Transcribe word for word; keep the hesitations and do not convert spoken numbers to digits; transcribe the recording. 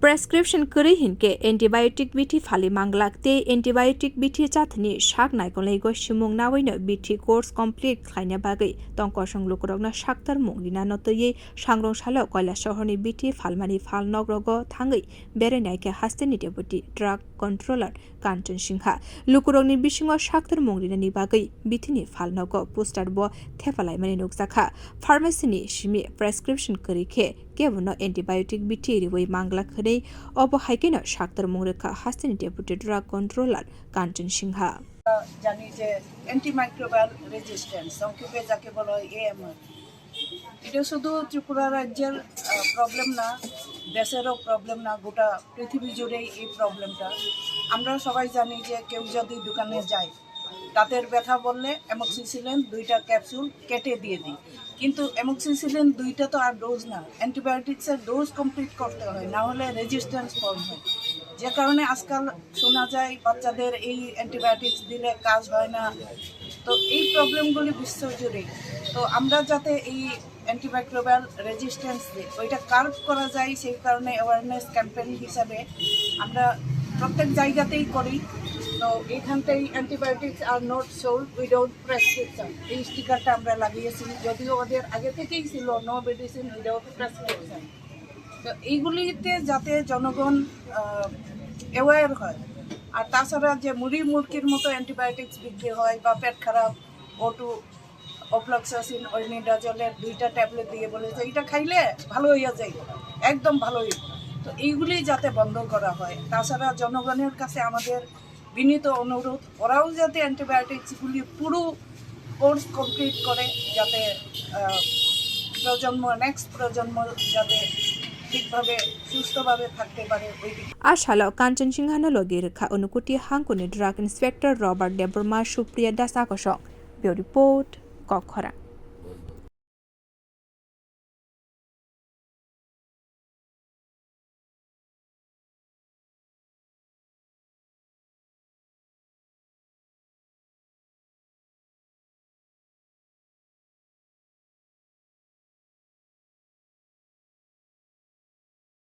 Prescription kwrwi hinkhe antibiotic bithi phali manglak tei antibiotic bithi chathni sak naikolnai gosimung naoino bithi course complete khlaina bagwi tongkosong lukurokno saktarmung rinano twiwi sangrong salo Koilasohorni bithi phalmani phalnogrogo thangwi berainaikhe hasteni Deputy Drug Controller Kanchan Singha. Lukurokni bisingo saktarmung rinani bagwi bithini phalnogo poster bo thepalaimani nukjakha. Pharmacy ni simi prescription kwrwi khe kebono antibiotic bithi riwi manglak hwnwi obo hai kheno saktarmung rwkha hasteni Deputy Drug Controller Kanchan Singha. জানি যে antimicrobial resistance, সংক্ষেপে যাকে বলা হয় এএমআর। এটা শুধু ত্রিপুরা রাজ্যের প্রবলেম না, দেশেরও প্রবলেম না, গোটা পৃথিবী জুড়েই এই প্রবলেমটা। আমরা সবাই জানি যে কেউ যদি দোকানে যায়, দাঁতের ব্যথা বললে অ্যামোক্সিসিলিন দুইটা ক্যাপসুল কেটে দিয়ে দিই, কিন্তু অ্যামোক্সিসিলিন দুইটা তো আর ডোজ না, অ্যান্টিবায়োটিক্সের ডোজ কমপ্লিট করতে হয়, না হলে রেজিস্ট্যান্স ফর্ম হয়। যে কারণে আজকাল শোনা যায় বাচ্চাদের এই অ্যান্টিবায়োটিক্স দিলে কাজ হয় না। তো এই প্রবলেমগুলি বিশ্বজুড়ে। তো আমরা যাতে এই অ্যান্টিমাইক্রোবায়াল রেজিস্ট্যান্স ডে ওইটা কার্ভ করা যায়, সেই কারণে অ্যাওয়ারনেস ক্যাম্পেইন হিসাবে আমরা প্রত্যেক জায়গাতেই করি। তো এখানটাই antibiotics are not sold without prescription, এই স্টিকারটা আমরা লাগিয়েছি, যদিও ওদের আগে থেকেই ছিল no medicine without prescription। তো এইগুলিতে যাতে জনগণ অ্যাওয়্যার হয়। আর তাছাড়া যে মুড়ি মুড়কির মতো অ্যান্টিবায়োটিক্স বিক্রি হয় বা পেট খারাপ, ওটু অফ্লক্সাসিন, অর্নিডাজলের দুইটা ট্যাবলেট দিয়ে বলে যে এটা খাইলে ভালো হইয়া যায়, একদম ভালো হইব। তো এইগুলি যাতে বন্ধ করা হয়। তাছাড়া জনগণের কাছে আমাদের বিনীত অনুরোধ, ওরাও যাতে অ্যান্টিবায়োটিক্সগুলি পুরো কোর্স কমপ্লিট করে, যাতে প্রজন্ম, নেক্সট প্রজন্ম যাতে ঠিকভাবে সুস্থভাবে থাকতে পারে, ওই দিকে। A salo Kanchan Singhano logi rwkha Unukuti hangkuni Drug Inspector Robert Debbarma, Supriya Das Akosong. Bureau Report, Kokkhorang.